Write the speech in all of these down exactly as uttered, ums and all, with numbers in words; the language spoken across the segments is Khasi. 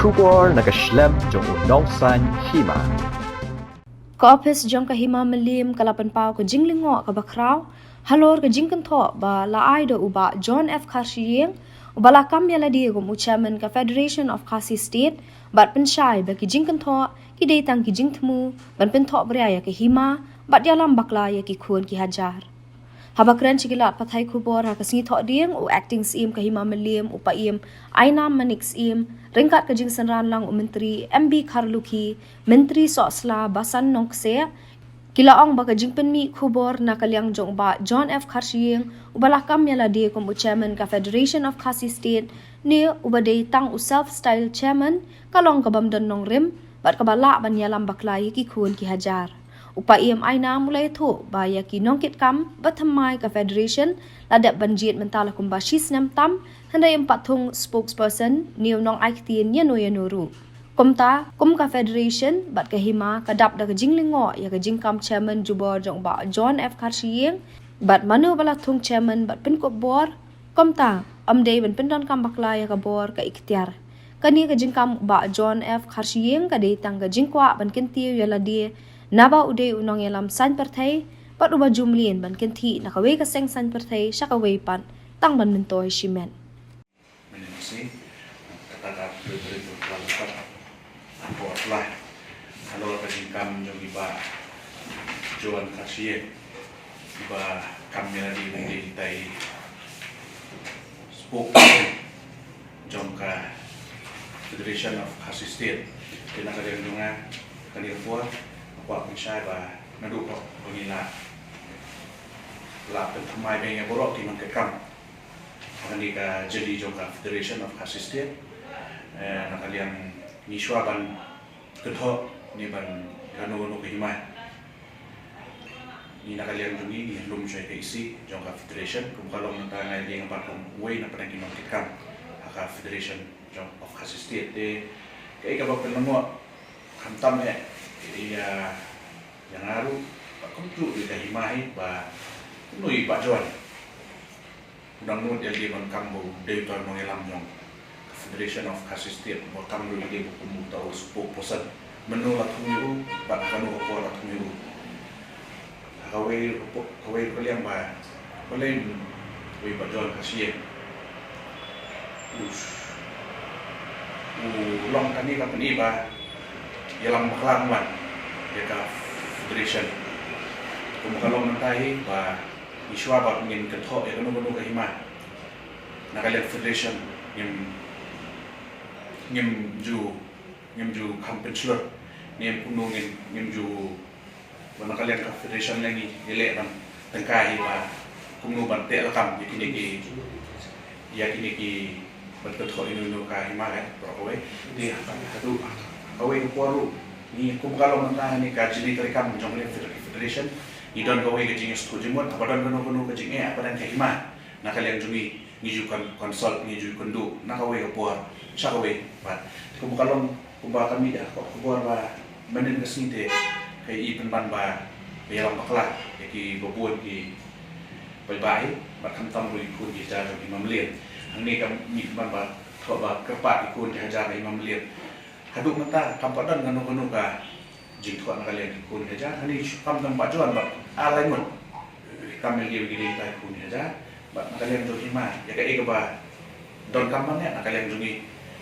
Khubor na ka shlem jong u nongsan hima. Ka ophis jong ka Hima Mylliem ka la pynpaw ka jinglyngngoh kaba khraw halor ka jingkynthoh ba la ai da u Bah John F Kharshiing, uba la kam ïa lade kum u chairman ka Federation of Khasi State, bad pynshai ba ki jingkynthoh ki dei tang ki jingthmu ban pynthohbria ïa ka hima bad ïalam bakla ïa ki khun ki hajar. Haba kren sha ki lad pathai khubor ha ka sngi Thohdieng, u Acting Syiem ka Hima Mylliem, u Paiem Ainam Manik Syiem, ryngkat ka jingsynran lang u Myntri M B Kharlukhi, Myntri Sohsla Basan Nongkseh, ki la ong ba ka jingpynmih khubor na ka liang jong u Bah John F Kharshiing, uba la kam ïa lade kum u chairman ka Federation of Khasi State, ne uba dei tang u self style chairman, ka long kabym don nongrim bad kaba lah ban ïalam bakla ïa ki khun ki hajar. U Paiem Ainam u la ïathuh ba ïa ki nongkitkam ba thymmai ka Federation la dep ban jied mynta la kumba shi snem tam, hynrei ym pat thung spokesperson ne u nongai ktien ïano ïano ruh. Kumta, kum ka Federation bad ka hima ka dap da ka jinglyngngoh ïa ka jingkam chairman jubor jong u Bah John F Kharshiing, bad mano ba la thung chairman bad pynkup bor, kumta, ym dei ban pyndonkam bakla ïa ka bor ka ikhtiar. Kane ka jingkam u Bah John F Kharshiing ka dei tang ka jingkwah ban kyntiew ïa lade, naba u dei u nongïalam saiñ pyrthei, bad uba ju mlien ban kynthih na kawei ka seng saiñ pyrthei sha kawei pat, tang ban myntoi shimet. Mynne shi, kata ka February tu ka la ka ko la. Halor ka jingkam jong i Bah John Kharshiing, iba kam ïa lade mynta i spokesperson jong ka Federation of Khasi State. Te na ka liang jong nga, kane ka por, nga kwah pynshai ba naduh hok ba ngi la, la pynthymmai biang ïa baroh ki nongkitkam ha kane ka jylli jong ka Federation of Khasi State. Eh, na ka liang ngi shuwa ban kynthoh ne ban ïa kano kano ka hima, ngi na ka liang jong ngi ngi lum shuwa ïa ka E C jong ka Federation, kum ka long mynta nga ïadei nga pat kum uwei na pdeng ki nongkitkam ha ka Federation jong of Khasi State. Te kaei kaba pynlyngngoh khamtam eh ïa, ïa nga ruh, ba kumjuh ruh ïa ka hima hi, ba kumno i Bah John u dang nud ïalade ban kam ba u dei uta u nongïalam jong ka Federation of Khasi State, ba kam ruh ïalade ba kum uta u spokesperson. Mano la thung ïa u bad kano ka por la thung ïa u? Ha kawei ka po-, kawei ka liang ba, balei u Bah John Kharshiing u long kane ka pyni ba ïalam bakla kumne ïa ka Federation. Kum ka long mynta hi ba ngi shuwa ba ngin kynthoh ïa kano kano ka hima na ka liang Federation, ngim, ngim ju, ngim ju kham pynshlur, ngim kumno, ngim, ngim ju, ba na ka liang ka Federation leng ngi leh ban tyngkai hi ba kumno ban teh lakam ïa kine ki, ïa kine ki, ban kynthoh ïa ino ino ka hima, eh, baroh kawei. Te haduh kawei ka por ruh, ngi kum ka long mynta, ngi ka jingïatreilang jong ka liang Federation, ngi don kawei ka jingïasngewthuh jingmut, haba don kano kano ka jingeh ha pdeng ka hima na ka liang jong ngi, ngi ju kon-, consult, ngi ju kynduh na kawei ka por sha kawei pat. Te kum ka long, kumba ka mih ha ka khubor ba mynhynnin ka sngi te ka i pynban ba ka ïalam bakla ïa kiba bun ki paidbah hi, bad khamtam ruh ki khun ki hajar jong i Hima Mylliem. Hangne ka mih pynban ba thoh ba kyrpad ki khun ki hajar i Hima Mylliem. Haduh mynta kam pat don kano kano ka jingthoh na ka liang ki khun ki hajar. Hangne kam don Bah John bad ar lai ngut. Kam ïalade ki dei kita ki khun ki hajar. Bad na ka liang jong i hima, ïa kaei kaba donkam ban ïa, na ka liang jong ngi,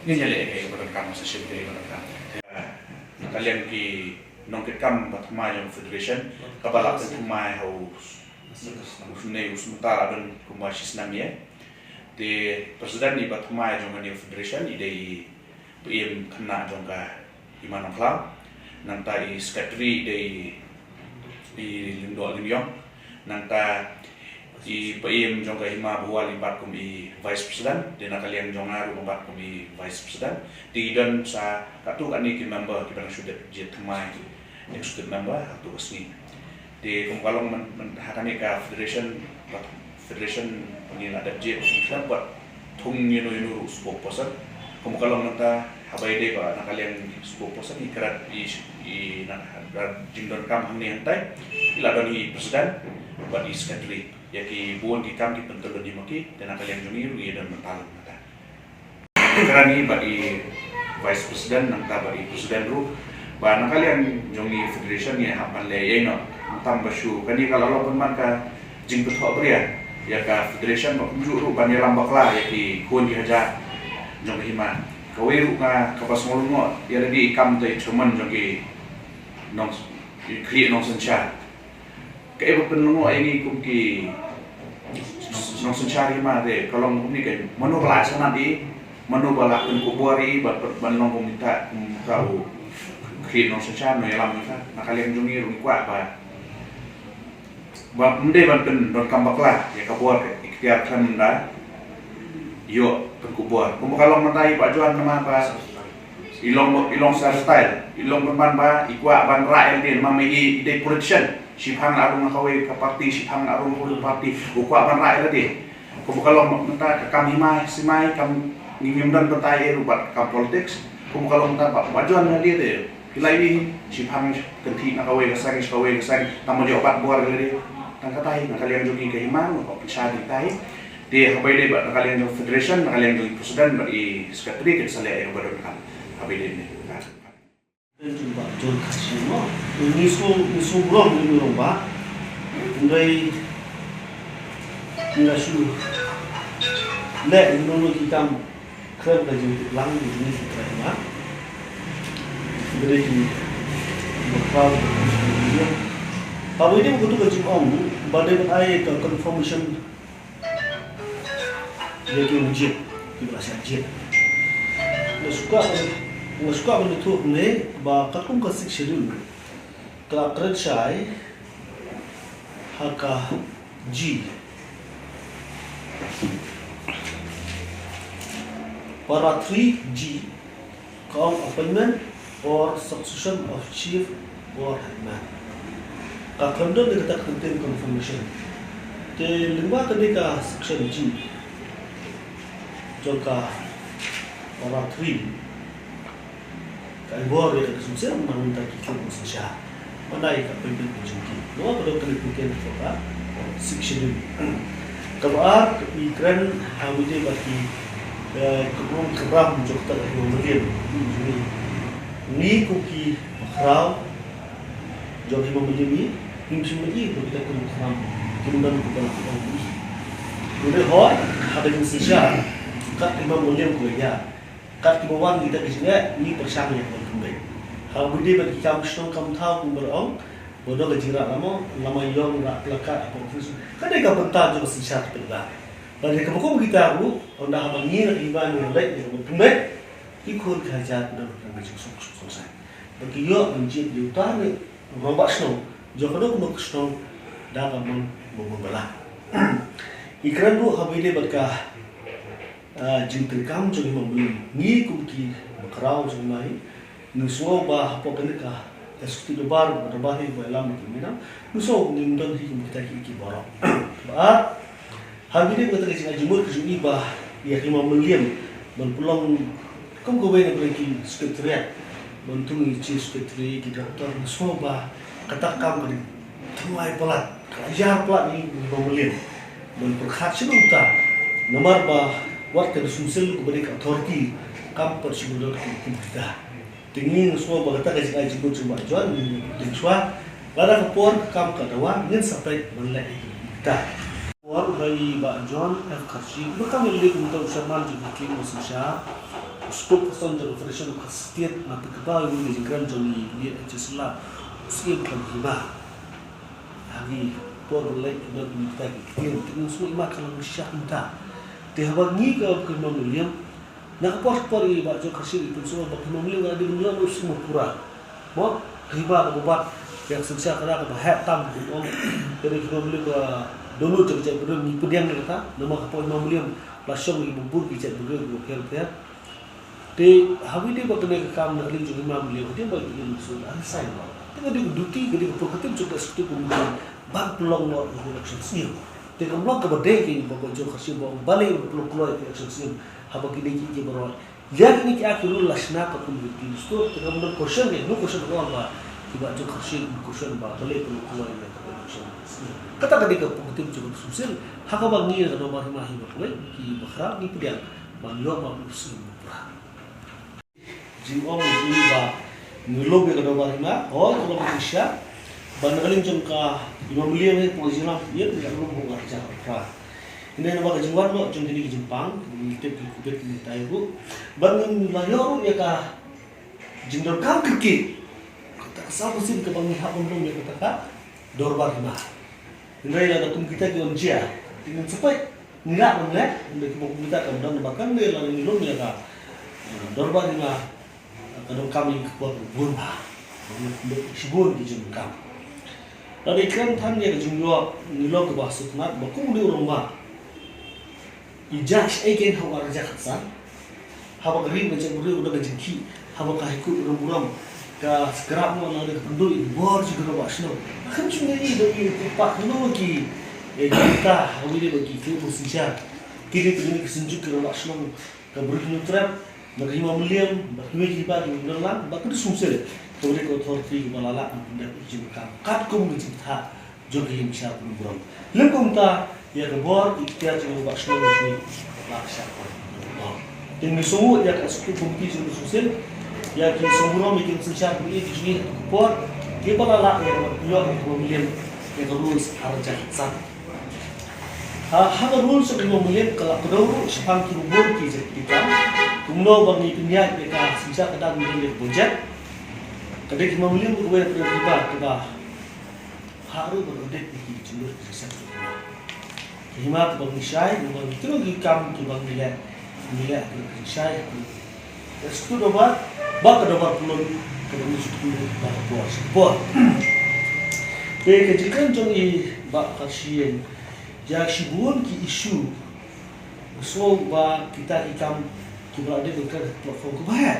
ngin ïaleh ïa kaei kaba donkam, sa shisien ïa kaei kaba donkam. Na ka liang ki nongkitkam ba thymmai jong Federation, kaba la pynthymmai ha u, u snem, u snem ta la don kumba shi snem ïa. Te president iba thymmai jong kane ka Federation i dei i Paiem Khynnah jong ka Hima Nongkhlaw. Nangta i secretary i dei i Lyngdoh Lyngïong. Nangta i Paiem jong ka Hima Bhual i bat kum i vice president. Te na ka liang jong nga ruh nga bat kum i vice president. Te i don sa katto katne ki member kiba dang shu dep jied thymmai, executive member, katto ka sngi. Te kum ka long myn-, myn-, ha kane ka federation, ba federation ngi la dep jied, ngi la buh thung ïano ïano ruh spokesperson. Kum ka long mynta, haba ïadei ba na ka liang spokesperson, i krat i, i na, da jingdonkam hangne hangtai, i la don i president bad i secretary. Ïa ki bun ki kam ki pyntyllun hi ma ki, te na ka liang jong ngi ruh i don mynta ruh mynta. Kren hi bad i Vice President nangta bad i President ruh, ba na ka liang jong i Federation ngi hap ban leh ïa ino. Nangta ba shu kane ka la long pynban ka jingpynthok bria ïa ka Federation, ba kumjuh ruh ban ïalam bakla ïa ki khun ki hajar jong ka hima. Kawei ruh nga kaba sngewlyngngoh ïa lade i kam, te i chairman jong ki nong, i khlieh nongsynshar. Kaei ba pynlyngngoh ïa ngi kum ki nongsynshar hima te ka long kumne, ka mano ba la sanad ïa i, mano ba la pynkupbor ïa i ban, ban long kum kita, kum kita u khlieh nongsynshar, nongïalam kita. Na ka liang jong ngi ruh ngi kwah ba, ba ym dei ban pyndonkam bakla ïa ka bor, iktiar khlem da ïoh pynkupbor. Kumba ka long mynta i Bah John, namar ba i long, i long sa style, i long pynban ba i kwah ban rah ïa lade, namar ma i, i dei politician, shipang la rung ha kawei ka party, shipang la rung ha kawei ka party, u kwah ban rah ïa lade. Kumba ka long mynta ka kam hima simai, kam, ngim don bynta ei ruh bad kam politics. Kumba ka long mynta Bah, Bah John na lade te, ki la ïohi shipang kynthih na kawei ka seng sha kawei ka seng, tang ban ïoh bat bor ïa lade. Tang kata hi, na ka liang jong ngi ka hima ruh ka pynshai ïa kita hi. Te haba ïadei bad na ka liang jong Federation, na ka liang jong i President bad i Secretary, kin sa leh ïa kaba donkam haba ïadei bad ka. President jong Bah John Kharshi mo, ngi sngew, ngi sngew burom ïa u rangbah. Hynrei ngi la shu leh ïa kino kino ki kam khlem ka jingtip lang jong ngi ki trai hima. Ki dei ki bakhraw, ki bakhraw. Haba ïadei bad katu ka jingong ba dei ban ai ka confirmation ïa ki nongjied kiba la shah jied. Nga shu kwah, nga shu kwah ban ïathuh hangne ba katkum ka Sixth Schedule ka la kren shai ha ka G, para three G, ka ong appointment or succession of chief or headman. Ka khlem don ïa kata ka kyntien confirmation. Te lyngba kane ka section G jong ka para three, ka ai bor ïa ka Sumsel na ka bynta ki khun nongsynshar. Mynta ïa ka appointment ka jong ki. Namar ka dei ka kyntien jong ka Sixth Schedule. Kaba ar, i kren ha kaba ïadei bad ki, eh, ka burom ka ram jong kata ka hima Mylliem. Ngi kum ki bakhraw jong ka hima Mylliem ngi, ngim shym la ïohi ba kita ki nongkhram kim don kumba la ong. Ngi dei hoi ha ka jingsynshar, kat ka hima Mylliem ka la ïa. Kat kiba wan kita ki jingeh, ngi pyrshang ïa ka ban pynbeit. Ha kaba ïadei bad ki kam shnong kam thaw kumba la ong, ba don ka jingrah lama, lama ïong, rah plaka ha ka office. Ka dei ka bynta jong ka synshar pynbeit. Bad ïa kaba kum kita ruh, ynda haba ngi na ka hima ngi leit ïa ka ban pynbeit, ki khun ki hajar ki don ka jingsuk suk suk sai. Ba ki ïoh ban jied ïa uta ne u rangbah shnong jong kano kano ka shnong da ka mon ba bun ba lah. I kren ruh haba ïadei bad ka Ah, jingtreikam jong i Hima Mylliem. Ngi kum ki bakhraw jong i, ngi sngew ba hapoh kane ka executive dorbar, dorbar hi ba ïalam ki minam, ngi sngew ngim don hi kum kita ki, ki baroh. Ba ar, ha kine ki kata ka jingmut ka jong i ba ïa ka Hima Mylliem ban pynlong kum kawei na ki secretariat, ban tung i chief secretary, ki director, ngi sngew ba kata ka kam ka dei thymmai palat, ka ïar palat ïa i Hima Mylliem ban pyrkhat shuh ïa uta. Namar ba wat ka Sumsel kaba dei ka authority kam pat shu mudui ki, ki kita. Te ngi sngew ba kata ka jingai jingmut jong Bah John, ngi teng shuwa. Lada ka por ka kam ka dawa, ngin sa peit ban leh ïa kita. Por ba i Bah John F Kharshi, ba kam ïaleh kum uta u chairman jong ka Khlieh Nongsynshar, u spokesperson jong ka Federation of Khasi State, nga tip ba u ïa ka jingkren jong i Bah H S Lad, u Syiem Khlem Hima. Ha ki por ba leh ki don kita ki ktien, te ngi sngew i mat ka long shisha kumta. Te haba ngi ka, ka Hima Mylliem, na ka por por i Bah John Kharshi i pynsngew ba ka Hima Mylliem ka dei ban long u Singapura. Mo, ka hima kaba bat, ka synshar ka dei kaba heh tam, ka ong, ka dei ka Hima Mylliem ka dohnud jong ka jaitbynriew, ngi pdiang ïa kata, namar ka por Hima Mylliem la shong ïa ki bun ki jaitbynriew kiba pher pher. Te haba ïadei bad kane ka kam na ka liang jong i Hima Mylliem, hadien ba i Mylliem i shu resign noh, te ka dei ka duty, ka dei ka prerogative jong ka executive committee ban pynlong noh ïa ka election snem. Te kam long kaba dei ka i Bah John Kharshi ba ong balei ban pynlong kloi ïa ka election snem haba kine ki, ki baroh. Ïa kine ki, ki rule la shna katkum ka dustur, te kam don question, ka no question at all ba i Bah John Kharshi i question ba balei pynlong kloi ïa ka election snem. Kata ka dei ka prerogative jong ka Sumsel, ha kaba ngi ka Dorbar Hima hi ba kawei, ki bakhraw ngi pdiang ban ïoh ban u Singapura. Jingong jong i ba ngi lum ïa ka dorbar hima, hooid ka long ka jingshisha. Ba na ka liang jong ka Hima Mylliem hi, poi jinglam ïa ka lum hooid ka jaka pra. Hynrei namar ka jingwan noh jong kine ki jingpang, ngi tip ki Covid ngi tai ruh. Ba ngin la ïoh ruh ïa ka jingdonkam kyrkieh. Kata ka saw percent kaba ngi hap ban lum ïa kata ka dorbar hima. Hynrei lada kum kita ki wan jia, te ngin sa peit, ngi lah ban leh, hynrei kumba kum kita kam don ba kan dei lada ngi lum ïa ka, eh, dorbar hima, ka donkam ïa ka por bun bha. Shibun ki jingdonkam. Lada ngi kren than ïa ka jingïoh, ngi long kaba sngewtynnat ba kum u dei u rangbah. I jah shaei kein ha u ar hajar khatsan. Haba ka ri ka jaitbynriew ka don ka jingkhih, haba ka High Court ka burom, ka skrap noh lane ka pynduh ïa ka bor jong ki rangbah shnong. Khlem ju ngi i da i, i pat kano ki, eh, ki bynta ha kawei de ba ki khlem bun synshar. Kine ki dei ki synjuk ki rangbah shnong, ka Bri Hynñiewtrep, na ka Hima Mylliem, bad kiwei ki hima ki Hima Mylliem, bad ka District Council, kaba dei ka authority kaba la lah ban pyndep ïa ki jingdonkam katkum ka jingthoh jong ka ïing bishar pynburom. Lym kumta, ïa ka bor, i ikhtiar jong ki rangbah shnong jong ngi, la shah poi. Te ngi sngewnguh ïa ka Executive Committee jong ka District Council, ïa ki sngewburom, ïa ki nongsynshar, ïa ki jong ngi ha ka por kiba la lah ïa ka ban pynïoh ïa ka Hima Mylliem ïa ka rules ar hajar khatsan. Ha, ha ka rules jong ka Hima Mylliem ka la kdew ruh shaphang kiba bun ki jait ki kam. Kumno ba ngi pynïaid ïa ka synshar ka dang ngi don ïa ka budget. Ka dei ka Hima Mylliem kawei na ka dei ka hima kaba ha ruh ban audit ïa ki jinglut ki jingsiat jong ka hima. Ka hima kaba ngi shai, ngi ban ngi kynnoh ki kam kiba ngi leh, ngi leh ha ka jingshai, ha ka Executive Dorbar, bad ka Dorbar Pyllun, kaba ngi shu kynnoh ba ka por sha ka por. Te ka jingkren jong i Bah Kharshiing, ïa shibun ki issue, so ba kita ki kam kiba la dep ka platform kaba heh.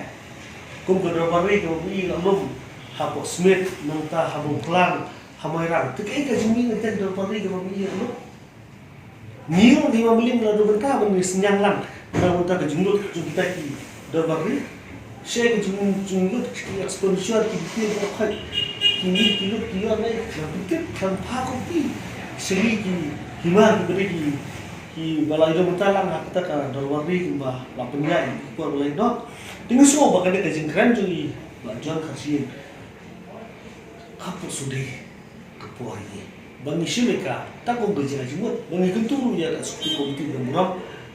Kum ka dorbar ri kaba ngi la lum hapoh Smit, nangta ha Mawklang, ha Mairang. Te kaei ka jingmih na kita ki dorbar ri kaba ngi la lum? Ngi ruh ngi Hima Mylliem ngi la don bynta ban ngi synñiang lang na bynta ka jinglut jong kita ki dorbar ri. Shaei ka jing, jinglut, ki expenditure, ki detail, ki khait, ki mih, ki lut, ki ïoh, nai khlem pyntip, khlem pha copy. Sha ngi ki hima kiba dei ki, kiba la ïoh bynta lang ha kata ka dorbar ri, kiba la pynïaid ïa ki por ba la ïoh. Te ngi sngew ba kane ka jingkren jong i Bah John Kharshiing ka pynsuh dei ka por ïa ngi ba ngi shim ïa kata kum ka jingmut, ba ngi kyntu ruh ïa ka Executive Committee ka burom,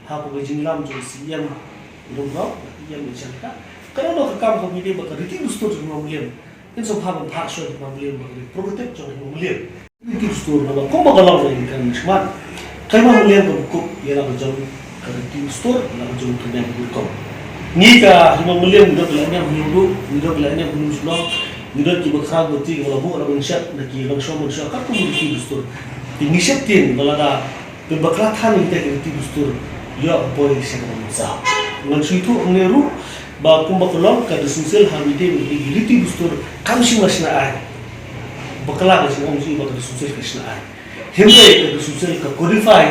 ha ka jingïalam jong C E M ka burom, C E M ka jingkyrkhu. Ka don ka kam ka mih ba ka riti dustur jong Hima Mylliem. Ngin sa phah ban phah shuwa Hima Mylliem ba ka dei prerogative jong Hima Mylliem. Riti dustur, naba kumba ka long, ngi kren shakhmat. Ka Hima Mylliem ka buh ïa la ka jong ka riti dustur, la ka jong ka niam ka rukom. Ngi ka Hima Mylliem ngi don ka lehniam ha Hynñiewduh, ngi don ka lehniam ha Hynñiewshlong, ngi don ki bakhraw bati kiba la buh na Umshet, na ki Longshuwa Mynshuwa, katkum riti dustur. Te ngi sheptieng ba lada pynbakla than ïa kita ki riti dustur, ïoh ka poi sha ka ban mynsaw. Ngan shu ïathuh hangne ruh ba kumba ka long ka District Council ha mih de mih de ki riti dustur kam shym la shna aiñ. Bakla ka jingong jong i ba ka District Council ka shna aiñ. Hynrei ka District Council ka codify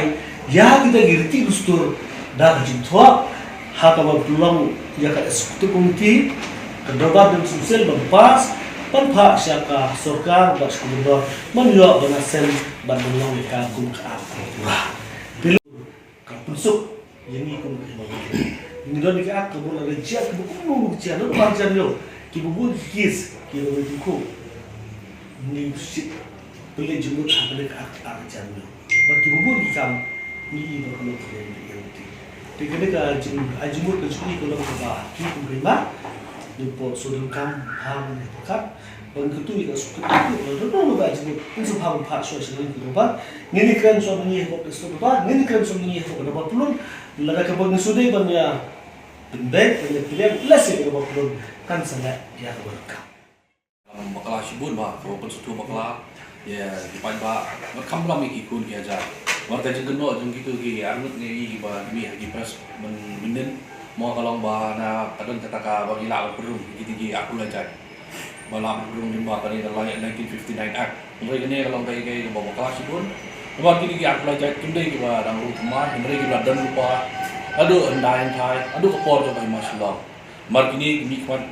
ïa kita ki riti dustur da ka jingthoh ha kaba pynlong ïa ka Executive Committee, ka dorbar District Council ban pass, ban phah sha ka sorkar bad sha ka myndor ban ïoh ban assent bad ban long ïa ka kum ka act pura. Ka pynsuk ïa ngi kum ka Hima Mylliem. Ngi don ïa ka act kaba la jia, kaba kumno kumno ka jia, na ka ar hajar hynñiew, kiba bun ki case kiba la tyngkhuh. Ngi shu pynleit jingmut ha kane ka act ar hajar hynñiew. Bad kiba bun ki kam ngi i ba kumno kumno ngi ïa lynti. Te kane ka jing, ai jingmut ka jong ngi ka long kaba ki kum ka hima ngi pyndonkam ha kane ka pyrkhat. Ba ngi kyntu ïa ka suk ka tu, la don nongwei ba jingmut, ngin sa phah ban phah shuwa sha ngi ki dorbar. Ngin ïa kren shuwa ngi hapoh ka suk dorbar, ngin ïa kren shuwa ngi hapoh ka dorbar Pyllun. Lada kaba ngi shu dei ban ïa pynbeit, ban ïa pynlong, lehse ka dorbar Pyllun kan sa leh ïa kaba donkam. Bakla shibun ba, kaba pynsngewthuh bakla ïa ki paidbah, bad kham blam ïa ki khun ki hajar. Namar ka jingkynnoh jong kito ki arngut ngi ïohi ba ki mih ha ki press myn, mynnin. Mo ka long ba na ka don kata kaba ngi lah ban pynrung ïa kito ki arphew lai jait. Ba la pynrung lyngba kane ka nineteen fifty-nine Act. Hynrei kane ka long kaei kaei kaba bakla shibun. Namar kine ki arphew lai jait kim dei kiba dang rung thymmai, hynrei kiba la don lypa haduh hyndai hynthai, haduh ka por jong ka Hima Shillong. Namar kine ki mihkhmat,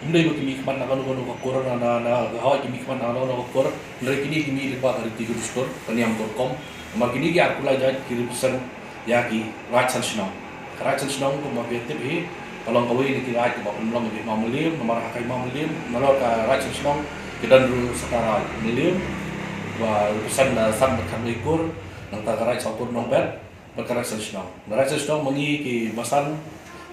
ym dei ba ki mihkhmat na kano kano ka kur, na, na, na ka hoi ki mihkhmat na kano kano ka kur. Hynrei kine ki mih lyngba ka riti ka dustur, ka niam ka rukom. Namar kine ki arphew lai jait ki represent ïa ki raid san shnong. Ka raid san shnong kumba phi tip hi, Ka long kawei na ki raid kaba pynlong ïa ki hima Mylliem, namar ha ka hima Mylliem, nalor ka raid Shnong ki don ruh sa ka raid Mylliem, ba represent da san bad khatwei kur, nangta ka raid Sawpur Nongbet, bad ka raid Shnong. Na raid Shnong ma ngi ki basan,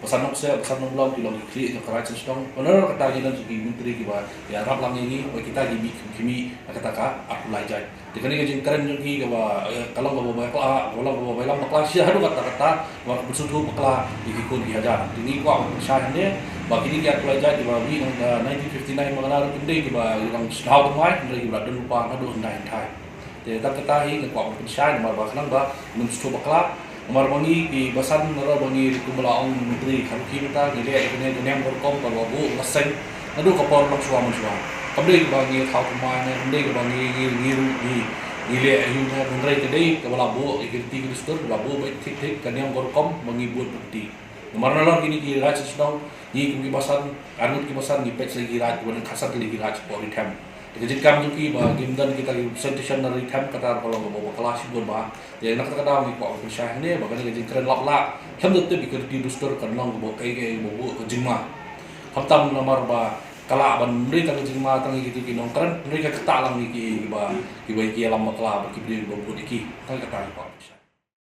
basan Nongseh, basan Nongblom, ki long ki khlieh jong ka raid Shnong. Nalor kata ki don ki myntri kiba ïarap lang ïa ngi, ba kita ki mih, ki mih na kata ka Arphew Lai Jait. Te kane ka jingkren jong ki kaba, eh, ka long kaba bakla, ka long kaba bailam bakla shisha haduh katta katta, ba ka pynsngewthuh bakla ïa ki khun ki hajar. Te ngi kwah ban pynshai hangne ba kine ki Arphew Lai Jait kiba mih na nineteen fifty-nine ba nga la ong, kim dei kiba dang sngewthuh thymmai, hynrei kiba la don lypa naduh hyndai hynthai. Te tang kata hi nga kwah ban pynshai namar ba khnang ba ngim sngewthuh bakla. Namar ba ngi ki basan, nalor ba ngi, kum ba la ong u Myntri, ka rukom mynta ngi leh ïa kane ka niam ka rukom kaba buh la seng naduh ka por longshuwa mynshuwa. Kam dei kaba ngi thaw thymmai ne, kam dei kaba ngi, ngi, ngi ruh ngi, ngi leh aïu ne, hynrei ka dei kaba la buh ïa ki riti ki dustur, kaba buh beit thik thik ka niam ka rukom ba ngi bud beit. Namar nalor kine ki raid Shnong, ngi kum ki basan, arngut ki basan ngi peit sha ki raid, kiba don khatsan tylli ki raid hapoh Ri Them. Te ka jingkam jong ki ba kim don kita ki representation na Ri Them, kata ka long kaba bakla shibun bha. Te na kata ka daw ngi kwah ban pynshai hangne ba kane ka jingkren lap lah, khlem da tip ïa ki riti dustur, kan long kaba kaei kaei ba buh ka jingma. Khamtam namar ba ka lah ban mih kata ka jingma tang ïa kito ki nongkren, hynrei ka ktah lang ïa ki ba, kiba ïa ki ïalam bakla bad ki briew kiba bud ïa ki. Tang kata ngi kwah ban pynshai.